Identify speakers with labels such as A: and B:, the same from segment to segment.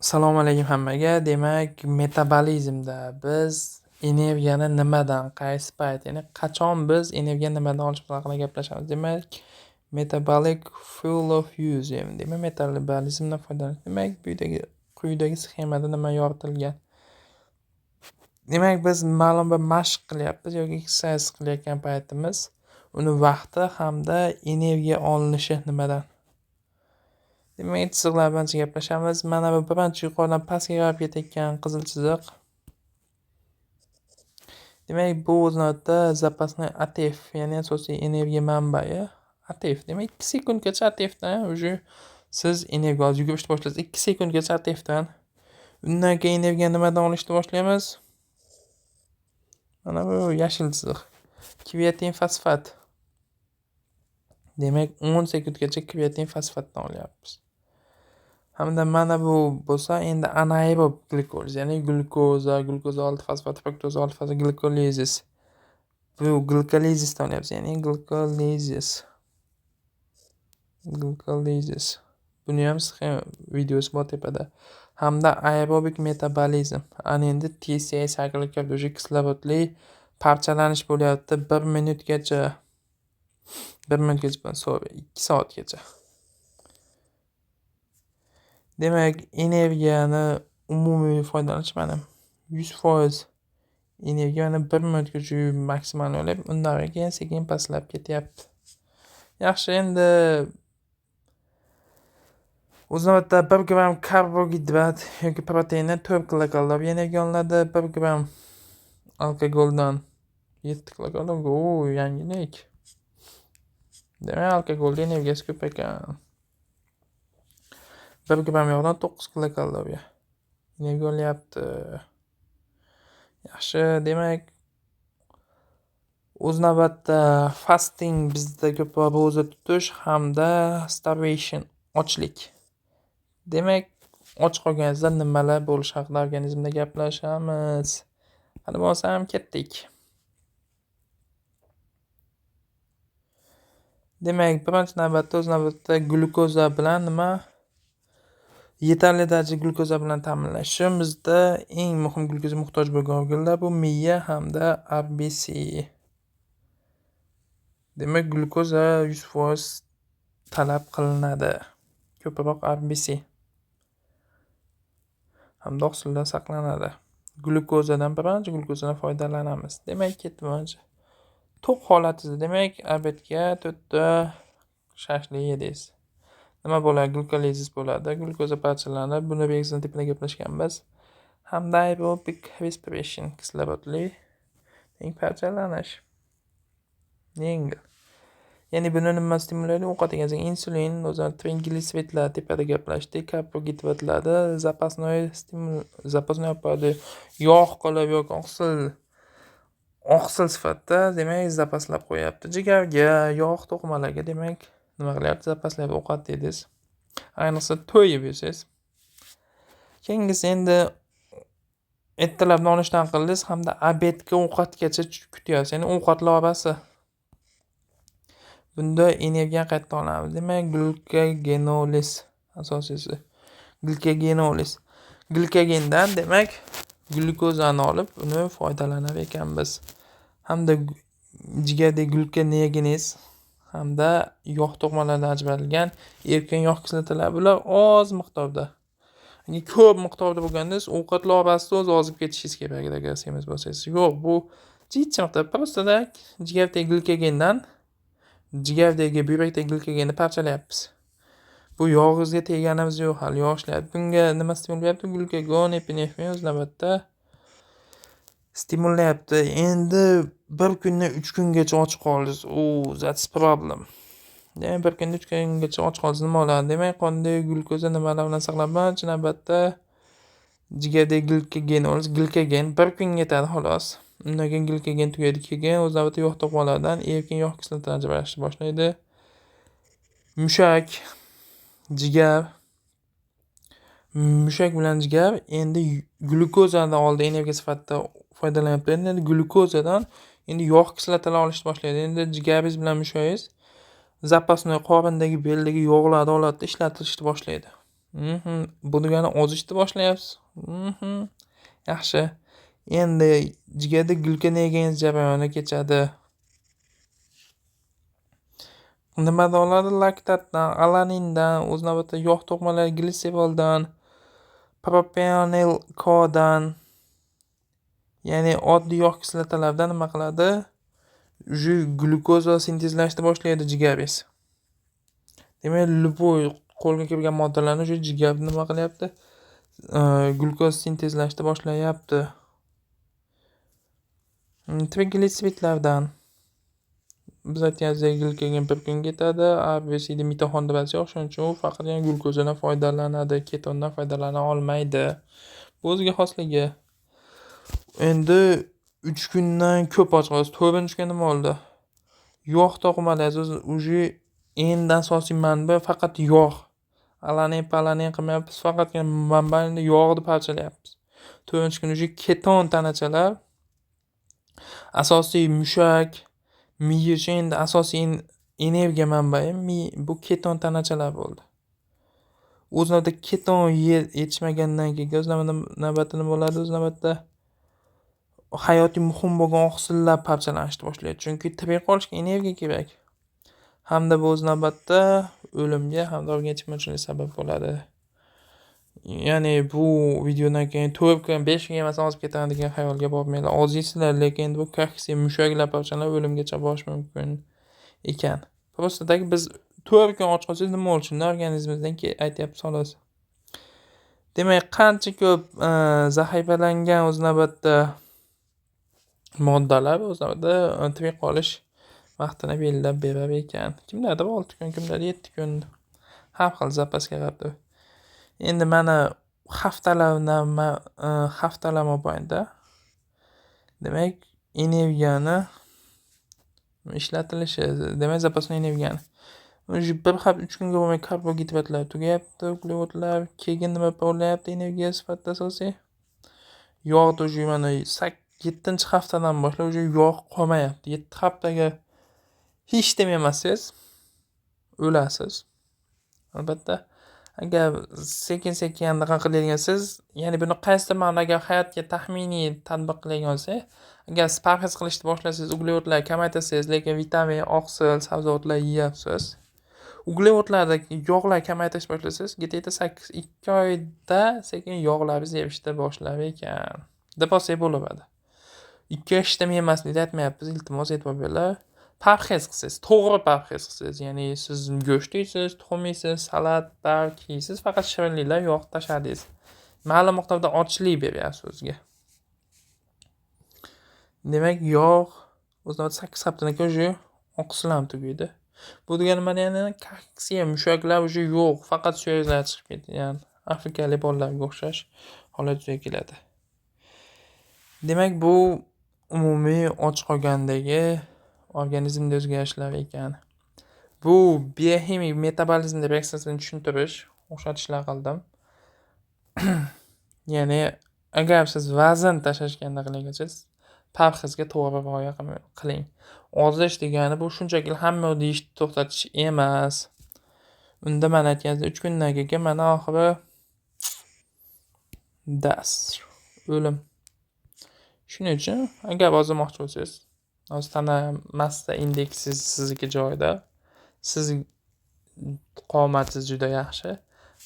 A: Assalomu alaykum hammaga. Demak, metabolizmda biz energiyani nimadan, qaysi payt, ya'ni qachon biz energiyani nimadan olishimiz haqida gaplashamiz. Demak, metabolic fuel of use, demak, metabolizmdan foydalanish. Demak, bu yerdagi quyidagi sxemada nima yoritilgan? Demak, biz ma'lum bir mashq qilyapmiz yoki exercise qilayotgan paytimiz uni vaqti hamda energiya olinishi nimadan? Demak, chiziqlar bilan gaplashamiz. Mana bu birinchi yuqoridan pastga qarab ketayotgan qizil chiziq. Demak, bu o'z navbatida запасной ATF, ya'ni asosiy energiya manbai ATF. Demak, 2 sekundgacha ATFdan уже siz energiya olib yugurishni boshlaysiz. 2 sekundgacha ATFdan. Undan keyin energiyani nimadan olishni boshlaymiz? Mana bu yashil chiziq. Kreatin fosfat. Demak, 10 sekundgacha kreatin fosfatdan olyapmiz. Hamda mana bu bo'lsa endi anaerob glikoliz, ya'ni glyukoza, glyukoza 6 fosfat, fruktoza 6 fosfat glikolizis. Bu glikolizisdan olyapmiz, ya'ni glikolizis. Glikolizis. Buni ham sxema videosi bor tepada. Hamda aerobik metabolizm. Ana endi TCA cycle kelyapti, o'sha kislorodli parchalanish bo'lyapti 1 minutgacha. 1 minutgacha, sorry, 2 soatgacha. Demak, energiyani umumiy foydalanish mana 100% energiya mana 1 minutgacha maksimal olib, undan keyin sekin pastlab ketyapti. Yaxshi, endi o'z navbatida 1 gramm karbogidrat yoki proteindan 4 kilokaloriya energiya olinadi, 1 gramm alkogoldan 7 kilokaloriya. O, yangilik. Demak, alkogolda energiyasi ko'p ekan. 1 gramm yog'dan 9 kilokaloriya energiya olyapti. Yaxshi, demak, o'z navbatida fasting bizda ko'proq ro'za tutish hamda starvation, ochlik. Demak, och qolganingizda nimalar bo'lishi haqida organizmda gaplashamiz. Qani bo'lmasam ketdik. Demak, birinchi navbatda o'z navbatida glyukoza bilan nima? Yetarli darajada glyukoza bilan ta'minlash uchun bizda eng muhim glyukoza muhtoj bo'lgan organlar bu miya hamda RBC. Demak, glyukoza 100% talab qilinadi. Ko'proq RBC hamda oqsildan saqlanadi. Glyukozadan birinchi glyukozadan foydalanamiz. Demak, ketdi. To'q holatida, demak, obedga 4 ta shashlik yedingiz. Nima bo'ladi? Glyukolizis bo'ladi. Glyukoza parchalanadi. Buni reaksiya tipida gaplashganmiz. Hamda aerobik respiration, kislorodli parchalanish. Yengil. Ya'ni buni nima stimullaydi? Ovqat yegan insulin, o'zi trigliseridlar tepada gaplashdik, karbogidratlarda запасной stimul, запасной olib yog' qilib yoki oqsil sifatida, demak, zapaslab qo'yapti. Jigarga, yog' to'qimalarga, demak, nima qilyapti? Zapaslayapti ovqat dedingiz. Ayniqsa to'yib yesangiz. Keyingisi endi ertalab nonushta qildingiz hamda obedga ovqatgacha kutyapsiz. Ya'ni ovqatlar orasi. Bunda energiyani qayerdan olamiz? Demak, glyukogenoliz asosiysi. Glyukogenoliz. Glikogendan, demak, glyukozani olib, uni foydalanar ekanmiz. Hamda jigardagi glukoneogenez hamda yog' to'qimalaridan ajralgan erkin yog' kislotalari, bular oz miqdorda. Ya'ni ko'p miqdorda bo'lganda siz ovqatlar orasida o'zi ozib ketishingiz kerak agar semiz bo'lsangiz. Yo'q, bu jicha miqdor. Просто jigardagi glikogendan, jigardagi, buyrakdagi glikogenni parchalayapmiz. Bu yog'ingizga teganimiz yo'q, hali yog' ishlayapti. Bunga nima stimullayapti? Glukagon, epinefrin o'z navbatida stimullayapti. Endi bir kundan 3 kungacha och qoldingiz. O, that's problem. Demak, bir kunda 3 kungacha och qoldingiz, nima bo'ladi? Demak, qondagi glyukoza nimalar bilan saqlanadi? Birinchi navbatda jigardagi glikogen, glikogen bir kunga yetadi xolos. Undan keyin glikogen tugaydi. Keyin o'z navbatida yog' to'qimalaridan erkin yog' kislotalari ajralishni boshlaydi. Mushak, jigar, mushak bilan jigar endi glyukozadan oldin energiya sifatida foydalanyapti. Endi glyukozadan endi yog' kislotalari olishni boshlaydi. Endi jigaringiz bilan mushagingiz запасной qorindagi, beldagi yog'larni oladida ishlatilishni boshlaydi. Bu degani ozishni boshlayapsiz. Yaxshi. Endi jigarda glukoneogenez jarayoni kechadi. Nimadan oladi? Laktatdan, alanindan, o'z navbatida yog' to'qmalari gliseroldan, propionil Kodan, ya'ni oddiy yog' kislotalardan nima qiladi? Уже glyukoza sintezlashni boshlaydi jigaringiz. Demak, любой qo'lga kirgan moddalarni уже jigar nima qilyapti? Glyukoza sintezlashni boshlayapti. Trigliseridlardan biz aytganimizdek glikogen bir kun ketadi, A, B, C D mitoxondriyasi yo'q, shuning uchun u faqatgina glyukozadan foydalanadi, ketondan foydalana olmaydi. Bu o'ziga xosligi. Endi 3 kundan ko'p och qolasiz. 4-kun nima bo'ldi? Yog' to'qimalari уже endi asosiy manba faqat yog'. Alanin, palanin qilmayapmiz, faqatgina manba endi yog'ni parchalayapmiz. 4-kun уже keton tanachalar asosiy mushak, miya uchun endi asosiy energiya manbai bu keton tanachalar bo'ldi. O'z navbatida keton yetishmagandan keyin o'z navbatida nima bo'ladi? O'z navbatida hayotiy muhim bo'lgan oqsillar parchalanishni boshlaydi. Chunki tirik qolishga energiya kerak. Hamda bu o'z navbatida o'limga hamda organ yetishmovchilikka sabab bo'ladi. Ya'ni bu videodan keyin 4 kun, 5 kun yemasam ozib ketaman degan xayolga bormanglar. Oziysizlar, lekin endi bu kaksiya mushaklar parchalanib o'limgacha borishi mumkin ekan. Просто biz 4 kun och qolsangiz nima bo'lishini organizmingizdan aytyapmiz xolos. Demak, qancha ko'p zaxifalangan o'z navbatida moddalar o'z navbatida tirik qolish vaqtini belgilab berar ekan. Kimlardir 6 kun, kimlardir 7 kun, har xil zapasga qarab turib. Endi mana haftalar mobaynida demak energiyani ishlatilishi, demak zapasni energiyani. Уже bir hafta 3 kunga bo'lmay karbogidratlar tugayapti, uglevodlar, keyin nima bo'lyapti energiya sifatida asosiy? Yog'da уже mana 7-haftadan boshlab уже yog' qolmayapti. 7 haftaga hech nima yemasangiz o'lasiz. Albatta, agar sekin-sekin anaqa qiladigan, ya'ni buni qaysidir ma'noda agar hayotga taxminiy tatbiq qiladigan bo'lsak, agar siz parhez qilishni boshlasangiz, uglevodlarni kamaytirsangiz, lekin vitamin, oqsil, sabzavotlar yeyapsiz. Uglevodlarda yog'lar kamaytirishni boshlasangiz, где-то 8-2 oyda sekin yog'laringiz erishni boshlar ekan. Deb olsak bo'laveradi. 2 oy hech nima yemaslikni aytmayapmiz, iltimos e'tibor beringlar. Parhez qilsangiz, to'g'ri parhez qilsangiz, ya'ni siz go'sht yeysiz, tuxum yeysiz, salat, barg yeysiz, faqat shirinliklar, yog' tashladingiz. Ma'lum miqdorda ochlik beryapsiz o'ziga. Demak, yog' o'z navbatida 8 haftadan keyin уже oqsil ham tugaydi. Bu degani nima degani? Kaksiya mushaklar уже yo'q, faqat suyaklar chiqib ketgan. Afrikalik bolalarga o'xshash holat yuzaga keladi. Demak, bu umumiy och qolgandagi organizmda o'zgarishlar ekan. Bu bioximik metabolizm reaksiyasini tushuntirish, o'xshatishlar qildim. Ya'ni agar siz vazn tashlashga qilgan parhezga to'g'ri rioya qiling. Ozish degani bu shunchaki hamma yoqda yeyishni to'xtatish emas. Unda mana aytganingizdek 3 kundan keyin mana oxiri das o'lim. Shuning uchun agar ozmoqchi bo'lsangiz, hozir tana massa indeksi sizniki joyida, siz qomatingiz juda yaxshi.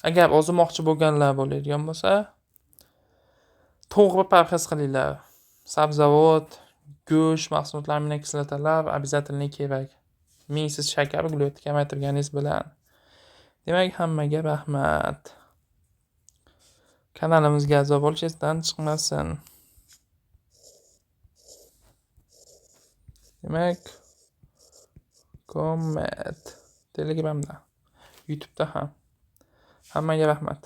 A: Agar ozmoqchi bo'lganlar bo'ladigan bo'lsa, to'g'ri parhez qilinglar. Sabzavot, go'sht mahsulotlari, aminokislotalar обязательно kerak. Mingsiz shakar, uglevodni kamaytirganingiz bilan. Demak, hammaga rahmat. Kanalimizga a'zo bo'lish esdan chiqmasin. Demak, comment Telegramda, YouTube'da ham. Hammaga rahmat.